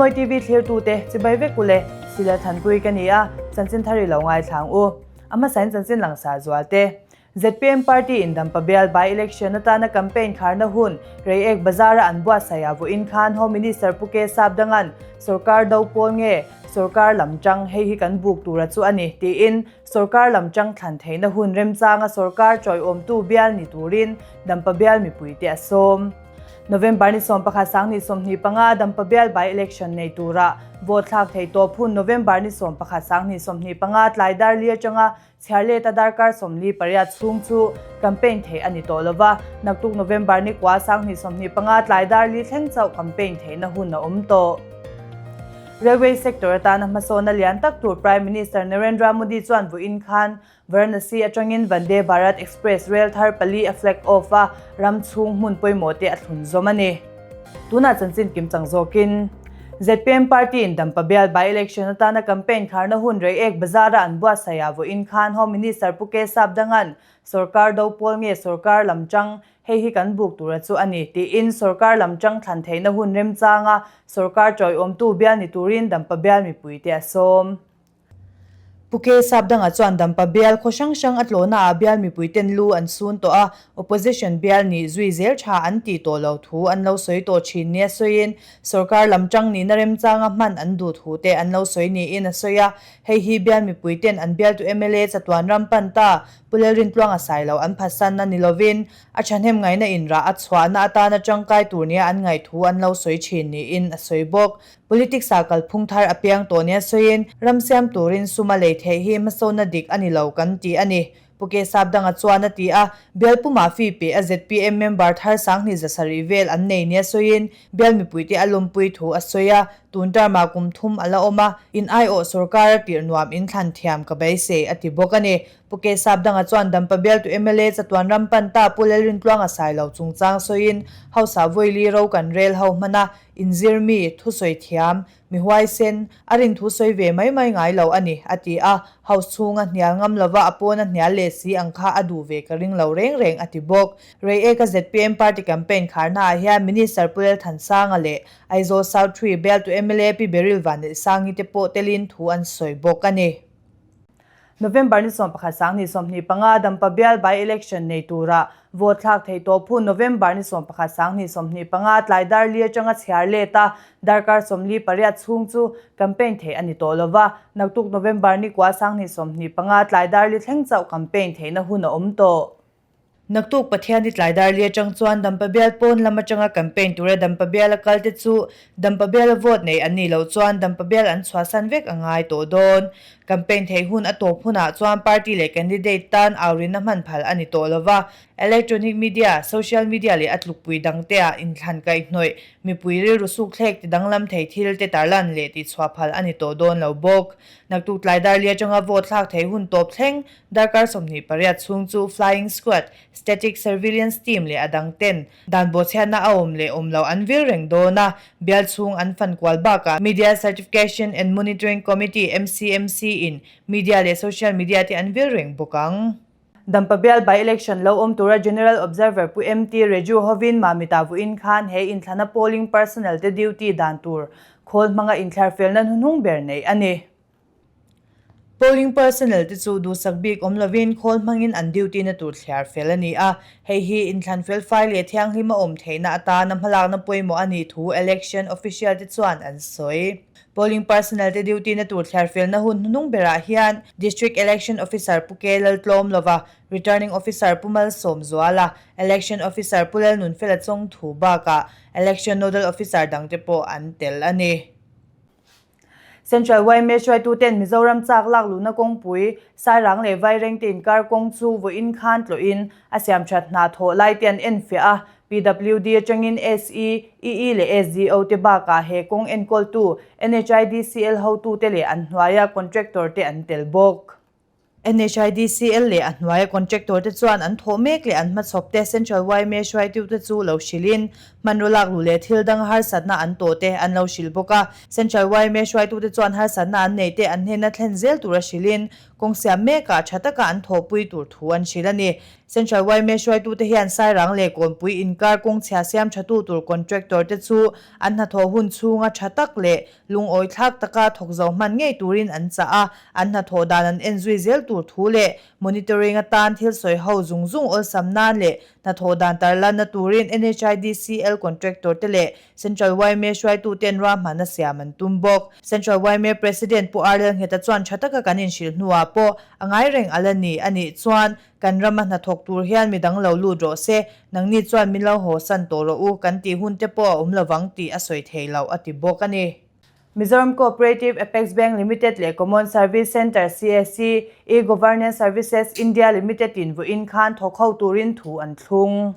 Rinmawi TV thlirtute chibai vek ule, Sila Thanpui ka ni a, chanchin thar i lo ngaithlang u. A hmasain chanchin langsar zual te. Zpm party in Dampa bial by election atana campaign kharna hun Reiek Bazar-a an buatsaih ah vawiin khan Home Minister Pu K Sapdanga'n sorkar do pawl nge sorkar lam tang hei hi kan buk tura chu a ni tiin sorkar lam tang thlan theihna hun remchanga sorkar chawiawmtu bial ni turin Dampa bial mipuite a sawm. November ni 11 2025 Dampa bial by election nei tura vote thlak thei tawp hun November ni 11 2025 tlai dar li atanga Chhiarleta darkar 48 chhung chu campaign theih a ni tawh lo va, naktuk November ni kua 2025 tlai dar li thleng chauh campaign theihna hun a awm tawh. Railway sector atana hmasawnna lian tak tur Prime Minister Narendra Modi chuan vawiin khan Varanasi atangin Vande Bharat Express rel thar pali a flag off a, ram chhung hmun pawimawh te a thlun zawm a ni. Tunah chanchin kim chang zawkin zpm party in Dampa bial by-election atana campaign kharna hun Reiek Bazar-a an buatsaih ah vawiin khan Home Minister Pu K Sapdanga'n sorkar do pawl nge sorkar lam tang hei hi kan buk tura chu a ni tiin sorkar lam tang thlan theihna hun remchanga sorkar tawiawmtu bial ni turin Dampa bial mipuite a sawm. Pu K Sapdanga chuan Dampa bial khaw hrang hrang a tlawhna ah bial mipui ten lu an sun tawh a, opposition bial nih zui zel tha an tih tawh lo thu an lo sawi tawh thin nia sawiin sorkar lam tang nihna remchanga hman an duh thu te an lo sawi niin a sawi a. Hei hi bial mipui ten an bialtu mla chatuan ram pan ta Pu Lalrintluanga Sailo an phatsanna ni lovin a thahnem ngaihna inrah a chhuahna atana tangkai tur nia an ngaih thu an lo sawi thin niin a sawi bawk. Politics ah kalphung thar a piang tawh nia sawiin, ram siam turin sum a lei theih hi hmasawnna dik a ni lo kan ti a ni. Pu K Sapdanga chuan a ti a, bial pumah fee pe a zpm member thar 2700 vel an nei nia sawiin, bial mipuite a lawmpui thu a sawi a, tun term ah kum thum a la awm a, in aiawh sorkar a tirh nuam in thlan thiam ka beisei a ti bawk a ni. Pu K Sapdanga chuan Dampa bialtu mla chatuan ram pan ta Pu Lalrintluanga Sailo chungchang sawiin, House ah vawili ro kan rel ho hman a, Inzir mi, thusawi thiam, mi huaisen, a rin thu sawi ve mai mai ngai lo a ni, a ti a. House chhunga hnial ngam lova a pawna hnial leh si ang kha a duh ve ka ring lo reng reng, a ti bawk. Reiek-a zpm party campaign kharnaah hian Minister Pu Lalthansanga leh Aizawl South Three bialtu mla Pi Beryl Vanneihsangi te pawh telin thu an sawi bawk a ni. November ni 11 2025 Dampa bial by-election nei tura vote thlak theih tawh phun November ni 11 2025 tlai dar li atanga chhiar let a, darkar 48 chhung chu campaign theih a ni tawh lova, naktuk November ni kua 2025 tlai dar li thleng chauh campaign theihna hun a awm tawh. Naktuk Pathian i tlai dar li atang chuan Dampa bial pawn lam atanga campaign tura Dampa biala kal te chu Dampa biala vote nei an nih loh chuan Dampa bial an chhuahsan vek a ngai tawh dawn. Campaign theih hun a tawp hunah chuan party leh candidate tan aurinna hman phal a ni tawh lova, electronic media, social media leh a tlukpui dangte ah inthlan kaihhnawih, mipui rilru sukthlek ti danglam thei thil te tarlan leh tihchhuah phal a ni tawh dawn lo bawk. Naktuk tlai dar li atanga vote thlak theih hun tawp thleng Darkar 28 chhung chu Flying Squad, Static Surveillance Team leh a dang ten dan bawhchhiatna a awm leh awm lo an vil reng dawn a, bial chhung an fan kual bakah Media Certification and Monitoring Committee, MCMC, in media leh social media te an vil reng bawk ang. Dampa bial by-election lo awm tura General Observer Pu MT Reju hovin Mamita vuin khan he inthlana polling personnel te duty dan tur khawl hmanga inthlarfelna hnuhnung ber neih a ni. Polling personnel te chu duhsak bik awm lovin khawl hmangin an duty na tur thliar fel a ni a, hei hi inthlan fel fai leh thianghlim a awm theihna atana hmalakna pawimawh a nih thu election official te chuan an sawi. Polling personnel te duty na tur thliar felna hun hnuhnung berah hian District Election Officer Pu K Laltlawm lova, Returning Officer Pu Malsawmzuala, Election Officer Pu Lalnunfela Chawngthu bakah Election Nodal Officer dangte pawh an tel a ni. Central yma hruaituten Mizoram chak lak luhna kawngpui, Sairang leh Vairengte inkar kawng chu vawiin khan tlawhin a siamthat hna thawh lai te an enfiah a, PWD atangin SE, EE leh SDO te bakah he kawng enkawltu NHIDCL hotute leh an hnuaia contractor te an tel bawk. NHIDCL leh a hnuaia contractor te chuan an thawh mek leh an hmachhawp te Central yma hruaitute chu lo hrilhin hmanraw lak luh leh thil dang harsatna an tawh te an lo hrilh bawk a. Central yma hruaitute chuan harsatna an neih te an hnena thlen zel tura hrilhin kawng siam mekah tha taka an thawhpui tur thu an hrilh a ni. Central yma hruaitute hian Sairang leh Kawnpui inkar kawng chhia siam thatu tur contractor te chu an hnathawh hun chhunga tha tak leh Lungawi thlak taka thawk zo hman ngei turin an chah a, an hnathawh dan an en zui zel tur thu leh monitoring atan thil sawi ho zung zung awlsam nan leh hnathawh dan tarlanna turin NHIDCL contractor te leh Central yma hruaituten ruahmanna siam an tum bawk. Central yma President Pu Arlel Ngheta chuan tha taka kan inhrilh hnuah pawh a ngai reng a la ni a nih chuan Kan rama hnathawk tur hian midang lo lut rawh se, nangni chuan min lo haw san tawh rawh u, kan tih hun te pawh a awm lovang tih a sawi thei loh, a ti bawk a ni. Mizoram Cooperative Apex Bank Limited leh Common Service Centre, CSC, E-Governance Services India Limited in vawiin khan thawk ho turin thu an thlung.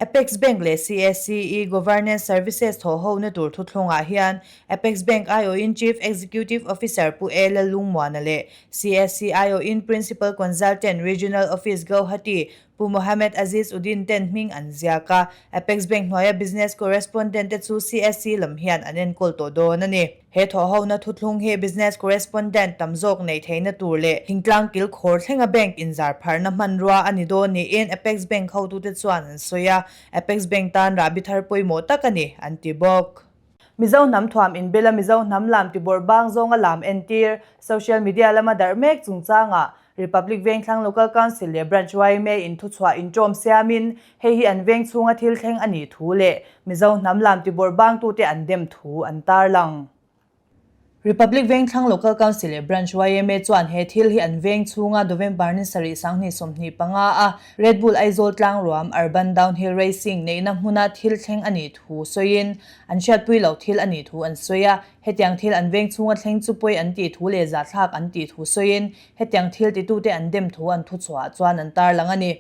Apex Bank leh CSC E-Governance Services thawhhona tur thuthlungah hian Apex Bank aiawhin Chief Executive Officer Pu A Lalungmuana leh CSC aiawhin Principal Consultant Regional Office Guwahati Pu Mohammed Aziz Uddin ten hming an ziak a, Apex Bank hnuaia Business Correspondent te chu CSC lam hian an enkawl tawh dawn a ni. He thawhhona thuthlung hi Business Correspondent tam zawk neih theihna tur leh thingtlang kilkhawr thlenga bank inzar pharna hmanrua a ni dawn niin Apex Bank hotute chuan an sawi a, Apex Bank tan rahbi thar pawimawh tak a ni, an ti bawk. Mizo hnam thuam inbela Mizo hnam lam tibawrh bang zawnga lam entir, social media lama darh mek chungchangah Republic Vengthlang Local Council leh Branch yma in thuchhuah inṭawm siamin hei hi an veng chhunga thil thleng a nih thu leh Mizo hnam lam tibawrh bangtute an dem thu an tarlang. Republic Vengthlang Local Council leh Branch yma chuan he thil hi an veng chhunga November ni sarih 2025 a Red Bull Aizawl Tlangruam Urban Downhill Racing neihna hmuna thil thleng a nih thu sawiin an hriatpui loh thil a nih thu an sawi a. Hetiang thil an veng chhunga thleng chu pawi an tih thu leh zahthlak an tih thu sawiin Hetiang thil titute an dem thu an thuchhuah chuan an tarlang a ni.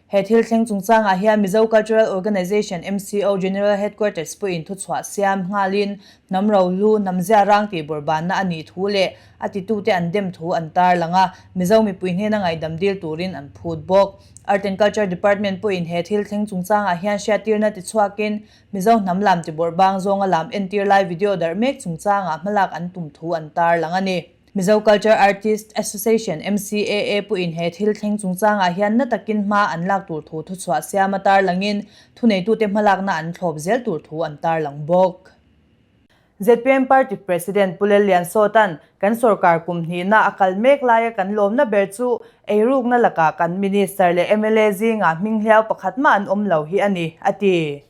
He thil thleng chungchangah hian Mizo Cultural Organisation, MCO, General Headquarters pawhin thuchhuah siam nghalin hnam rohlu, hnam zia rang tih bawrhbanna a nih thu leh a titute an dem thu an tarlang a, Mizo mipui hnena ngaihdam dil turin an phut bawk. Art and Culture Department pawhin he thil thleng chungchangah hian hriattirna tichhuakin Mizo hnam lam tibawrhbang zawnga lam entir lai video darh mek chungchangah hmalak an tum thu an tarlang a ni. Mizo Culture Artist Association, MCAA, pawhin he thil thleng chungchangah hian na takin hma an lak tur thu thuchhuah siam a tarlangin thuneitute hmalakna an thlawp zel tur thu an tarlang bawk. Zpm Party President Pu Lellian Sawta'n kan sorkar kum hnihna a kal mek laia kan lawmna ber chu eirukna lakah kan Minister leh mla zingah hminghliau pakhat mah an awm lo hi a ni, a ti.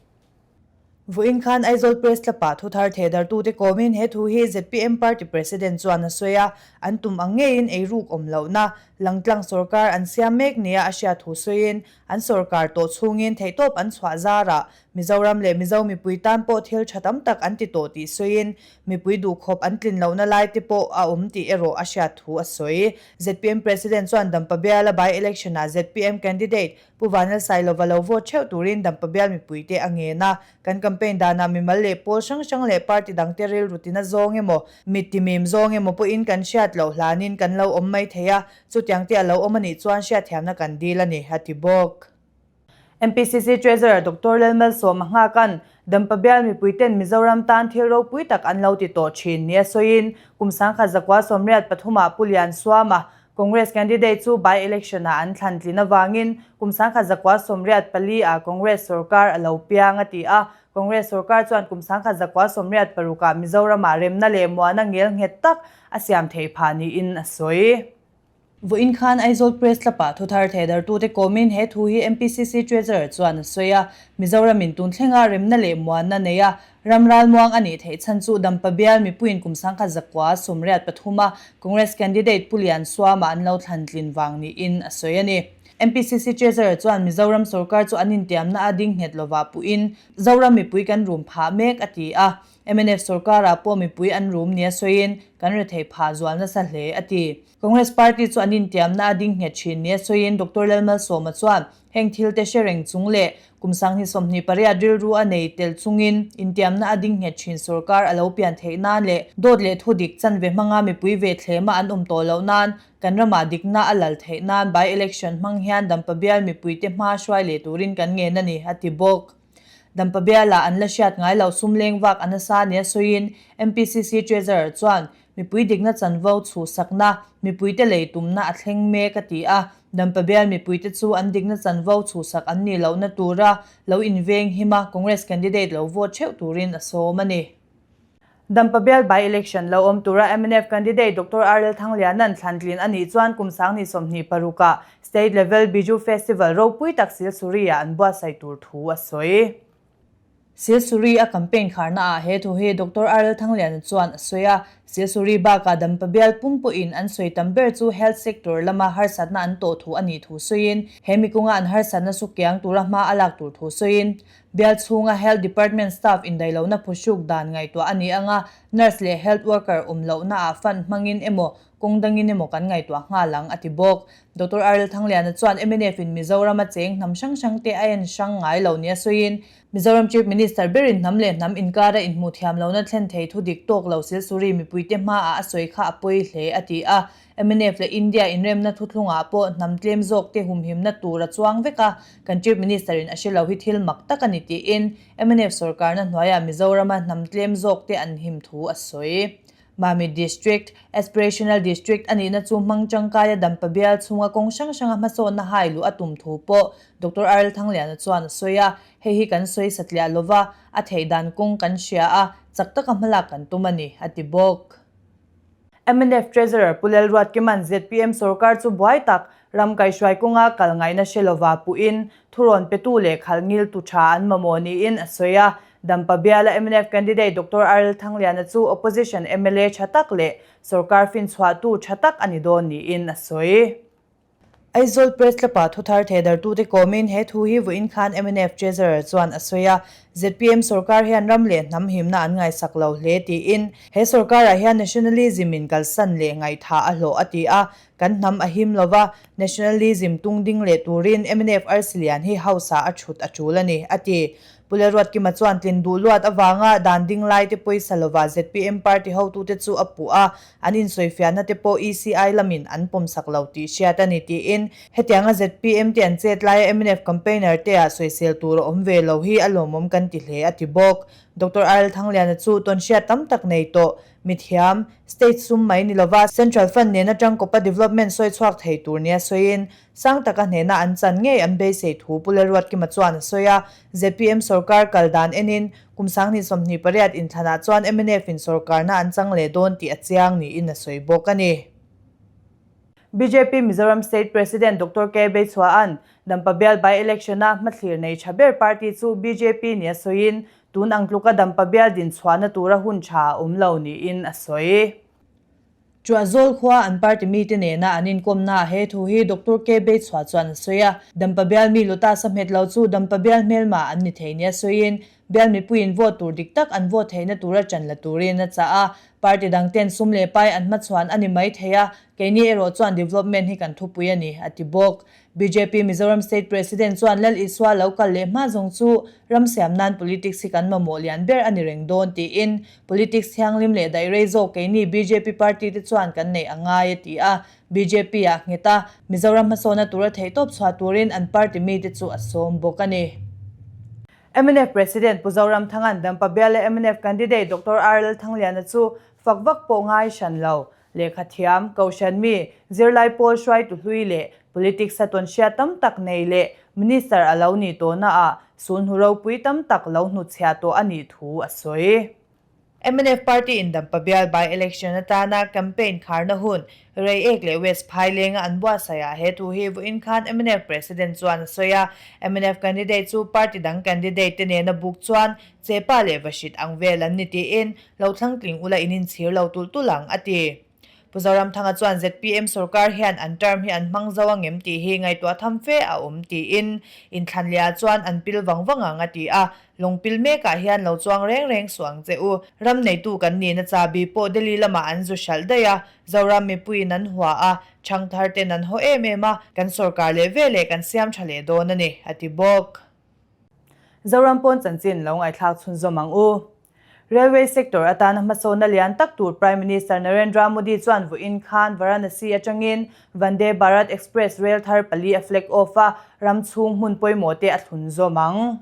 Vawiin khan Aizawl Press Club-ah thuthar thehdartute kawmin he thu hi zpm Party President chuan a sawi a, an tum ang ngeiin eiruk awm lohna langtlang sorkar an siam mek nia a hriat thu sawiin an sorkar tawh chhungin theihtawp an chhuah zarah Mizoram leh Mizo mipui tan pawh thil tha tam tak an ti tawh tih sawiin mipui duhkhawp an tlin lohna lai te pawh a awm tih erawh a hriat thu a sawi. Zpm President chuan Dampa biala by-election-ah zpm candidate Pu Vanel Sailova lo vote theuh turin Dampa bial mipuite a ngen a, kan campaign danah mimal leh pawl hrang hrang leh party dangte rilru tina zawng emaw, mit timim zawng emaw pawhin kan hriat loh hlanin kan lo awm mai thei a, chutiang te a lo awm a nih chuan hriatthiamna kan dil a ni, a ti bawk. MPCC Treasurer Doctor Lalmalsawma Nghaka'n Dampa bial mipuiten Mizoram tan thil ropui tak an lo ti tawh thin nia sawiin kum 1983 ah Pu Liansuama Congress candidate chu by-election ah an thlan tlin avangin kum 1984 ah Congress sorkar a lo piang a ti a. Congress sorkar chuan kum 1986 ah Mizoram ah remna leh muana ngel nghet tak a siam theih phah niin a sawi. Vawiin khan Aizawl Press Club ah thuthar thehdartute kawmin he thu hi MPCC Treasurer chuan a sawi a. Mizoram in tun thlenga remna leh muanna nei a Ram ralmuang a nih theih chhan chu Dampa bial mipuiin kum 1983 a Congress candidate Pu Lian Suama an lo thlan tlin vang niin a sawi a ni. MPCC Treasurer chuan Mizoram sorkar chu an intiamna a ding nghet lovah puhin Zoram mipui kan rum phah mek a ti a. Mnf sorkarah pawh mipui an rum nia sawiin kan rethei phah zual nasa hle, a ti. Congress party chu an intiamna a ding nghet thin nia sawiin Doctor Lalmalsawma chuan heng thil te hre reng chung leh kum 2028 rilru a nei tel chungin intiamna a ding nghet thin sorkar a lo pian theih nan leh dawt leh thudik chanve hmanga mipui ve thlema an awm tawh loh nan kan ramah dikna a lal theih nan by-election hmang hian Dampa bial mipuite hma hruai leh turin kan ngen a ni, a ti bawk. Dampa bialah an la hriat ngai loh sum leng vak a nasa nia sawiin MPCC Treasurer chuan mipui dikna chanvo chhuhsakna, mipuite lei tumna a thleng mek a ti a. Dampa bial mipuite chu an dikna chanvo chhuhsak an nih lohna tura lo inveng him a, Congress candidate lo vote theuh turin a sawm a ni. Dampa bial by-election lo awm tura mnf candidate Doctor RL Thangliana'n thlantlin a nih chuan kum 2026 ah State Level Biju Festival ropui tak Silsuri-ah an buatsaih tur thu a sawi. Silsuri a campaign kharna ah he thu hi Doctor RL Thangliana chuan a sawi a. Silsuri bakah Dampa bial pum pawhin an sawi tam ber chu health sector lama harsatna an tawh thu a nih thu sawiin he mikunga an harsatna sukiang tura hma a lak tur thu sawiin Bial chhunga Health Department staff indaihlohna phuhruk dan ngaihtuah a ni anga, nurse leh health worker awm lohna ah fund hmangin emaw, kawng dangin emaw kan ngaihtuah nghal ang, a ti bawk. Doctor RL Thangliana chuan mnf in Mizoram a cheng hnam hrang hrang te a en hrang ngai lo nia sawiin, Mizoram Chief Minister berin hnam leh hnam inkara inhmuh thiam lohna thlen thei thu dik tawk lo Silsuri mipuite hmaah a sawi kha a pawi hle, a ti a. Mnf leh India inremna thuthlungah pawh hnam tlem zawkte humhimna tur a chuang vek a, kan Chief Minister in a hre lo hi thil mak tak a ni tiin mnf sorkarna hnuaiah Mizorama hnam tlem zawkte an him thu a sawi. Mamit District, Aspirational District a nihna chu hmang tangkaia Dampa bial chhunga kawng hrang hranga hmasawnna hai luh a tum thu pawh Doctor RL Thangliana chuan a sawi a, hei hi kan sawi satliah lova, a theih dan kawng kan hria a, chak taka hmalak kan tum a ni, a ti bawk. Mnf Treasurer Pu Lalruatkima'n zpm sorkar chu buai tak ram kaihhruai kawnga kal ngaihna hre lova puhin thurawn petu leh khalh ngiltu tha an mamawh niin a sawi a. Dampa biala mnf candidate Doctor RL Thangliana chu opposition mla tha tak leh sorkar finchhuahtu tha tak a ni dawn niin a sawi. Aizawl Press Club-ah thuthar thehdartute kawmin he thu hi vawiin khan mnf Treasurer chuan a sawi a, zpm sorkar hian ram leh hnam himna an ngaihsak lo hle tiin he sorkarah hian nationalism in kalsan leh ngaihthah a hlawh a ti a, kan hnam a him lova, nationalism tung ding leh turin mnf Arsilian hi House-ah a thut a tul a ni, a ti. Pu Lalruatkima chuan tlin duh luat avanga dan ding laite pawisa lova zpm party hotute chu a puh a, an insawifiahna te pawh ECI lamin an pawmsak lo tih hriat a ni tiin hetianga zpm te an chet laia mnf campaigner te ah sawisel tur a awm ve lo hi a lawmawm kan ti hle a ti bawk. Doctor RL Thangliana chu tawnhriat tam tak nei tawh mithiam, state sum mai ni lova central fund nena tangkawpa development sawi chhuak thei tur nia sawiin Sang taka hnena an chan ngei an beisei thu Pu Lalruatkima chuan a sawi a, zpm sorkar kal dan enin kum 2028 inthlanah chuan mnf in sorkarna an chang leh dawn tih a chiang niin a sawi bawk a ni. Bjp Mizoram State President Doctor K Beichhua'n Dampa bial by-election-a hmathlir nei tha ber party chu bjp nia sawiin tun ang tluka Dampa bial dinchhuahna tura hun tha a awm lo niin a sawi. Chuahzawl khua an party mite nena an inkawmnaah he thu hi Doctor K Beichhua chuan a sawi a. Dampa bial mi Lotus a hmet lo chu Dampa bial hmelma an ni thei nia sawiin, bial mipuiin vote tur dik tak an vote theihna tura ṭan la turin a chah a. Party dang ten sum leh pai an hmachhuan a ni mai thei a, keini erawh chuan development hi kan thupui a ni, a ti bawk. Bjp Mizoram State President chuan Lal Isua lo kal leh hma zawng chu ram siam nan politics hi kan mamawh lian ber a ni reng dawn tiin politics thianghlim leh daih rei zawk keini bjp party te chuan kan neih a ngai a ti a. Bjp ah nghet a, Mizoram hmasawna tura theihtawp chhuah turin an party mite chu a sawm bawk a ni. Mnf President Pu Zoramthanga'n Dampa bial leh mnf candidate Doctor RL Thangliana chu fak vak pawh ngai hran lo. Lehkha thiam, Kohhran mi, zirlai pawl hruaitu hlui leh politics a tawn hriat tam tak nei leh Minister a lo nih tawhna ah sulhnu ropui tam tak lo hnutchhiah tawh a nih thu a sawi. Mnf party in Dampa bial by election atana campaign kharna hun Reiek leh West Phailenga an buatsaih ah he thu hi vawiin khan mnf President chuan a sawi a. Mnf candidate chu party dang candidate te nena buk chuan Chepa leh Vahrit ang vel an ni tiin lo thlangtling ula in inchhir lo tulh tulh ang, a ti. Pu Zoramthanga chuan zpm sorkar hian an term hi an hmang zo angem tih hi ngaihtuah tham fe a awm tiin inthlan leh ah chuan an pil vang vang ang a ti a. Lawng pil mekah hian lo chuang reng reng suh ang che u. Ram neitu kan nihna chahbi pawh Delhi lamah an zu hralh daih a, Zoram mipuiin an hua a, Changthar ten an haw em em a, kan sorkar leh veleh kan siam tha leh dawn a ni, a ti bawk. Zoram pawn chanchin lo ngaihthlak chhunzawm ang u. Railway sector atana hmasawnna lian tak tur Prime Minister Narendra Modi chuan vawiin khan Varanasi atangin Vande Bharat Express rel thar pali a flag off a, ram chhung hmun pawimawh te a thlunzawm ang.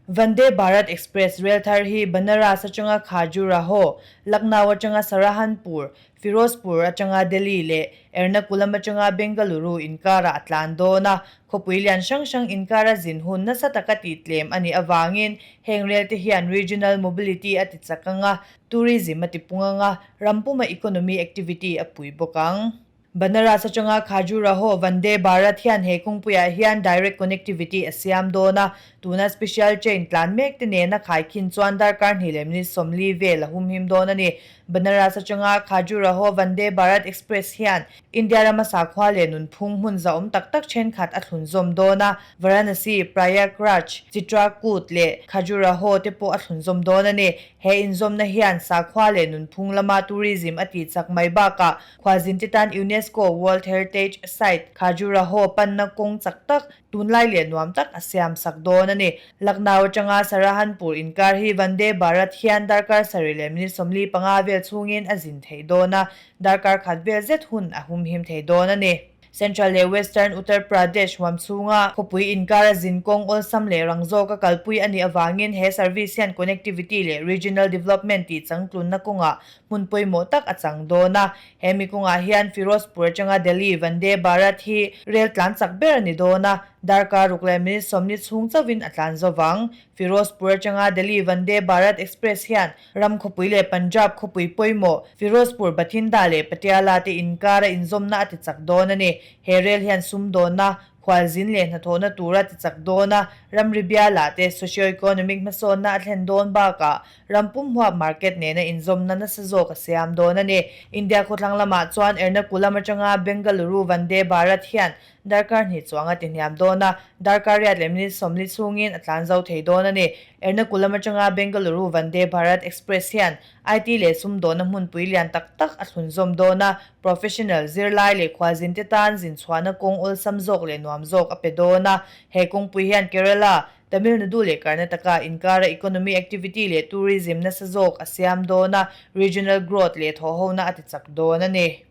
Vande Bharat Express rel thar hi Banaras atanga Khajuraho, Lucknow atanga Sarahanpur, Firozpur atanga Delhi leh Ernakulam atanga Bengaluru inkarah a tlan dawn a, khawpui lian hrang hrang inkara zin hun nasa taka tihtlem a nih avangin heng rel te hian regional mobility a ti chak ang a, tourism a ti pung ang a, ram puma economy activity a pui bawk ang. Banaras atanga Khajuraho Vande Bharat hian he kawngpuiah hian direct connectivity a siam dawn a, tuna special train tlan mek te nena khaikhin chuan darkar hnih leh minute 40 vel a humhim dawn a ni. Banaras atanga Khajuraho Vande Bharat Express hian India rama sakhua leh nunphung hmun zahawm tak tak thenkhat a thlunzawm dawn a, Varanasi, Prayagraj, Chitrakoot leh Khajuraho te pawh a thlunzawm dawn a ni. He inzawmna hian sakhua leh nunphung lama tourism a tih chak mai bakah khualzinte tan UNESCO World Heritage Site Khajuraho panna kawng chak tak Tunlai leh nuam tak a siam sak dawn a ni. Lucknow atanga Sarahanpur inkar hi Vande Bharat hian darkar sarih leh minute 45 vel chhungin a zin thei dawn a, darkar khat vel zet hun a humhim thei dawn a ni. Central leh Western Uttar Pradesh huam chhunga khawpui inkar a zin kawng awlsam leh rang zawka kalpui a nih avangin he service hian connectivity leh regional development tih changtlunna kawngah hmun pawimawh tak a chang dawn a. He mi kawngah hian Firozpur atanga Delhi Vande Bharat hi rel tlan chak ber a ni dawn a, darkar ruk leh minute 40 chhung chauhin a tlan zo vang. Firozpur atanga Delhi Vande Bharat Express hian ram khawpui leh Punjab khawpui pawimawh Firozpur, Bathinda leh Patiala te inkara inzawmna a ti chak dawn a ni. He rel hian sumdawnna, khualzin leh hnathawhna tura ti chak dawn a, ramri bialah te socio-economic hmasawnna a thlen dawn bakah Ram pum huap market nena inzawmna nasa zawk a siam dawn a ni. India khawthlang lamah chuan Ernakulam atanga Bengaluru Vande Bharat hian darkar hnih chuang a ti hniam dawn a, darkar riat leh minute 40 chhungin a tlan zo thei dawn a ni. Ernakulam atanga Bengaluru Vande Bharat Express hian IT leh sumdawnna hmunpui lian tak tak a thlunzawm dawn a, professional, zirlai leh khualzinte tan zinchhuahna kawng awlsam zawk leh nuam zawk a pe dawn a. He kawngpui hian Kerala, Tamil Nadu leh Karnataka inkara economy activity leh tourism nasa zawk a siam dawn a, regional growth leh thawhhona a ti chak dawn a ni.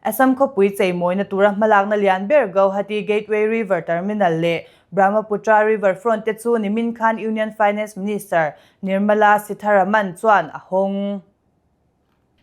Assam khawpui cheimawina tura hmalakna lian ber Gauhati Gateway River Terminal leh Brahmaputra River Front te chu nimin khan Union Finance Minister Nirmala Sitharaman chuan a hawng.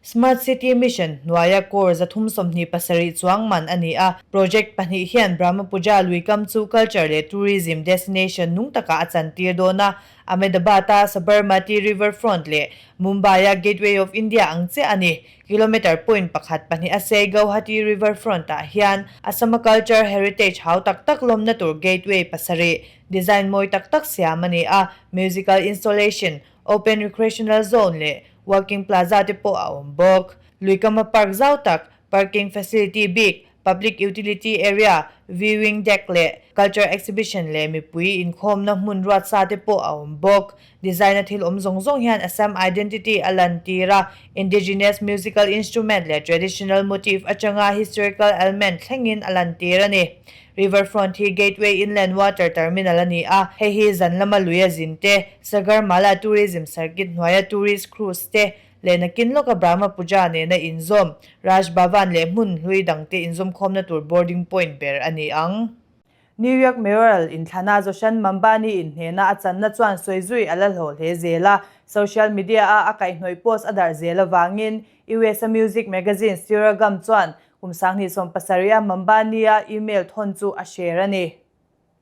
Smart City Mission hnuaia crore 327 chuang man a ni a, project pahnih hian Brahmapuja luikam chu culture leh tourism destination nung takah a chantir dawn a, Ahmedabad-a Sabarmati River Front leh Mumbai-a Gateway of India ang chiah a ni. Kilometre point pakhat pahnih a sei Gauhati River Front-ah hian Assam-a culture heritage hau tak tak lawmna tur gateway pasarih design mawi tak tak siam a ni a, musical installation, open recreational zone leh Walking plaza te pawh a awm bawk. Luikama park zau tak, parking facility bik, public utility area, viewing deck leh culture exhibition leh mipui inkhawmna hmun ruat sa te pawh a awm bawk. Design a thil awm zawng zawng hian Assam identity a lantir a, indigenous musical instrument leh traditional motif atanga historical element thlengin a lantir a ni. Riverfront hi Gateway Inland Water Terminal a ni a, hei hi zan lama lui a zin te, Sagarmala Tourism Circuit hnuaia tourist cruise te leh nakin lawka Brahmapuja nena inzawm, Raj Bhavan leh hmun hlui dangte inzawmkhawmna tur boarding point ber a ni ang. New York Mayoral inthlana Zohran Mambani inhnehna a channa chuan sawi zui a la hlawh hle zel a, social media-a a kaihhnawih post a darh zel avangin US-a music magazine Stereogum chuan Kum 2017 a Mambani-a email thawn chu a share a ni.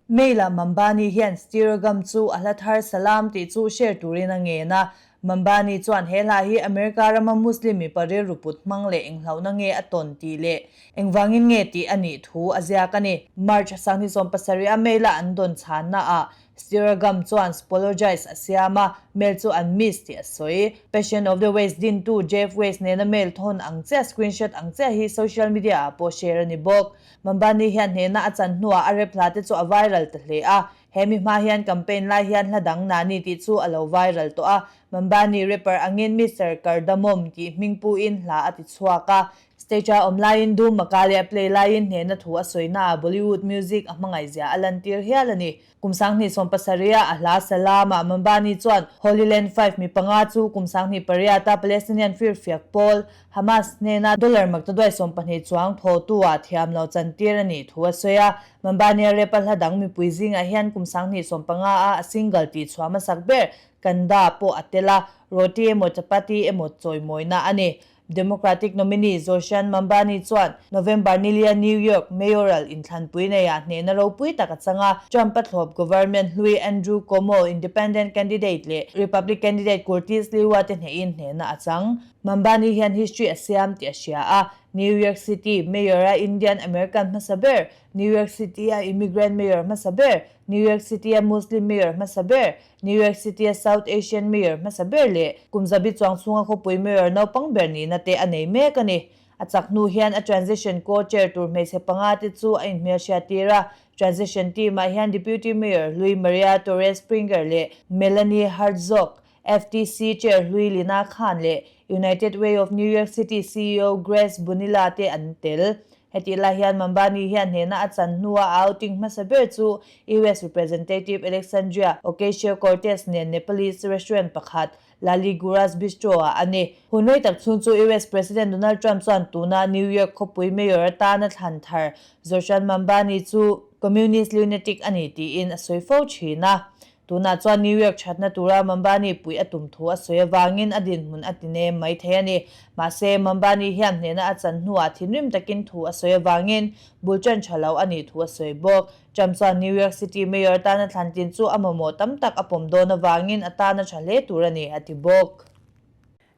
Mail-ah Mambani hian Stereogum chu a hla thar Salaam tih chu share turin a ngen a. Mambani chuan he hla hi America rama Muslim mipa rilru put hmang leh enghlauhna nge a tawn tih leh engvangin nge tih a nih thu a ziak a ni. March 2017 a mail-a an dawn chhannaah. Stiragam chuan spologize a siam a, mail chu an miss tih a sawi. Passion of the West dintu Jeff Weise nena mail thawn ang chiah screenshot ang chiah hi social media ah pawh share a ni bawk. Mambani hian hnehna a chan hnuah a rap hla te chu a viral ta hle a, he mi hma hian campaign lai hian hla dang nani tih chu a lo viral tawh a, Mambani rapper angin Mister Cardamom tih hming puin hla a ti chhuak a, Stage a awm laiin Dum Makali a play laiin hnehna thu a sawina ah Bollywood music a hmangaihzia a lantir hial a ni. Kum 2017 a a hla Salaam ah Mambani chuan Holy Land 5 mi panga chu kum 2008 a Palestinian firfiak pawl Hamas hnena dollar maktaduai 12 chuang thawhtu ah thiam lo chantir a nih thu a sawi a. Mambani a rap a hla dang mipui zingah hian kum 2015 a a single tih chhuah hmasak ber Kanda pawh a tel a, roti emaw chapati emaw chawimawina a ni. Democratic nominee Zohran Mamdani chuan November nilia New York mayoral inthlanpui neiah hnehna ropui tak a chang a, Trump-a thlawp government hlui Andrew Cuomo, independent candidate leh Republic candidate Curtis Sliwa te hnehin hnehna a chang. Mamdani hian history a siam tih a hria a, New York City mayor-a Indian American hmasa ber, New York City-a immigrant mayor hmasa ber, New York City-a Muslim mayor hmasa ber, New York City-a South Asian Mayor hmasa ber leh kum zabi chuang chhunga khawpui Mayor naupang ber nihna te a nei mek a ni. A chak hnu hian a Transition Co-Chair tur hmeichhe panga te chu a inhmelhriat tir a. Transition team-ah hian Deputy Mayor hlui Maria Torres Springer leh Melanie Herzog, FTC Chair hlui Lina Khan leh United Way of New York City ceo Grace Bonilla te an tel. Hetih lai hian Mambani hian hnehna a chan hnua a outing hmasa ber chu US Representative Alexandria Ocasio-Cortez nen Nepalese restaurant pakhat Lali Guras Bistro ah a ni. Hun rei tak chhung chu US President Donald Trump chuan tuna New York khawpui mayor atana thlan thar Zohran Mambani chu communist lunatic a ni tiin a sawi fo thin a. Tunah chuan New York thatna tura Mambani puih a tum thu a sawi avangin a dinhmun a ti nem mai thei a ni. Mahse, Mambani hian hnehna a chan hnuah thinrim takin thu a sawi avangin bul ṭan ṭha lo a nih thu a sawi bawk. Trump chuan New York City Mayor tana thlan tin chu a mamawh tam tak a pawm dawn avangin a tan a ṭha hle tur a ni, a ti bawk.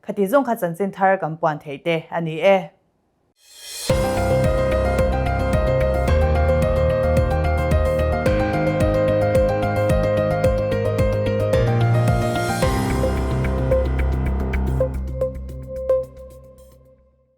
Khati zawng kha chanchin thar kan puan theih te a ni e.